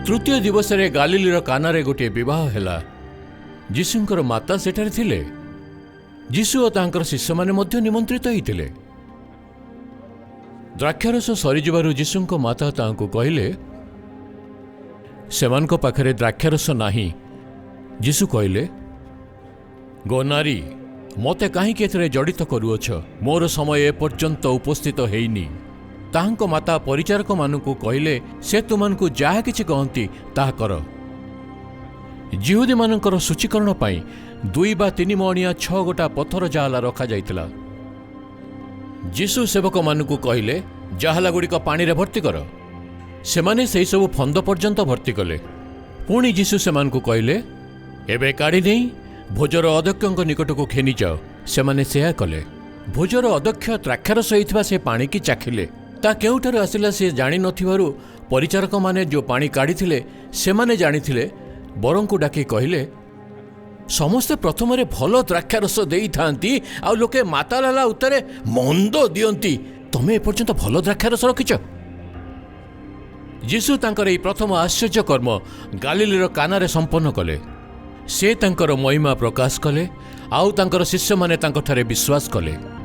ତୃତୀୟ ଦିବସରେ ଗାଲିଲିର କାନାରେ ଗୋଟିଏ ବିବାହ ହେଲା। ଯୀଶୁଙ୍କର ମାତା ସେଠାରେ ଥିଲେ। ଯୀଶୁ ଓ ତାଙ୍କର ଶିଷ୍ୟମାନେ ମଧ୍ୟ ନିମନ୍ତ୍ରିତ ହୋଇଥିଲେ। ଦ୍ରାକ୍ଷାରସ ସରିଯିବାରୁ ଯୀଶୁଙ୍କ ମାତା ତାହାଙ୍କୁ କହିଲେ, "ସେମାନଙ୍କ ପାଖରେ ଦ୍ରାକ୍ଷାରସ ନାହିଁ।" ଯୀଶୁ କହିଲେ, "ଗୋ ନାରୀ, ମୋତେ କାହିଁକି ଏଥିରେ ଜଡ଼ିତ କରୁଅଛ? ମୋର ସମୟ ଏପର୍ଯ୍ୟନ୍ତ ଉପସ୍ଥିତ ହେଇନି।" ତାହାଙ୍କ ମାତା ପରିଚାରକମାନଙ୍କୁ କହିଲେ, "ସେ ତୁମମାନଙ୍କୁ ଯାହା କିଛି କହନ୍ତି, ତାହା କର।" ଯିହୁଦୀମାନଙ୍କର ଶୁଚିକରଣ ପାଇଁ 2 ବା 3 ମଣିଆ ଛଅ ଗୋଟା ପଥର ଜାହାଲା ରଖାଯାଇଥିଲା। ଯୀଶୁ ସେବକମାନଙ୍କୁ କହିଲେ, "ଜାହାଲାଗୁଡ଼ିକ ପାଣିରେ ଭର୍ତ୍ତି କର।" ସେମାନେ ସେହିସବୁ ଫନ୍ଦ ପର୍ଯ୍ୟନ୍ତ ଭର୍ତ୍ତି କଲେ। ପୁଣି ଯୀଶୁ ସେମାନଙ୍କୁ କହିଲେ, "ଏବେ କାଢ଼ି ନେଇ ଭୋଜର ଅଧ୍ୟକ୍ଷଙ୍କ ନିକଟକୁ ଘେନିଯାଅ।" ସେମାନେ ସେୟା କଲେ। ଭୋଜର ଅଧ୍ୟକ୍ଷ ଦ୍ରାକ୍ଷାରସ ହେଇଥିବା ସେ ପାଣିକି ଚାଖିଲେ। ତା କେଉଁଠାରୁ ଆସିଲା ସେ ଜାଣିନଥିବାରୁ, ପରିଚାରକମାନେ ଯେଉଁ ପାଣି କାଢ଼ିଥିଲେ ସେମାନେ ଜାଣିଥିଲେ, ବରଙ୍କୁ ଡାକି କହିଲେ, "ସମସ୍ତେ ପ୍ରଥମରେ ଭଲ ଦ୍ରାକ୍ଷାରସ ଦେଇଥାନ୍ତି ଆଉ ଲୋକେ ମାତାଲ ହେଲା ଉତ୍ତାରେ ମନ୍ଦ ଦିଅନ୍ତି। ତମେ ଏପର୍ଯ୍ୟନ୍ତ ଭଲ ଦ୍ରାକ୍ଷାରସ ରଖିଛ।" ଯୀଶୁ ତାଙ୍କର ଏହି ପ୍ରଥମ ଆଶ୍ଚର୍ଯ୍ୟ କର୍ମ ଗାଲିଲିର କାନାରେ ସମ୍ପନ୍ନ କଲେ। ସେ ତାଙ୍କର ମହିମା ପ୍ରକାଶ କଲେ ଆଉ ତାଙ୍କର ଶିଷ୍ୟମାନେ ତାଙ୍କଠାରେ ବିଶ୍ୱାସ କଲେ।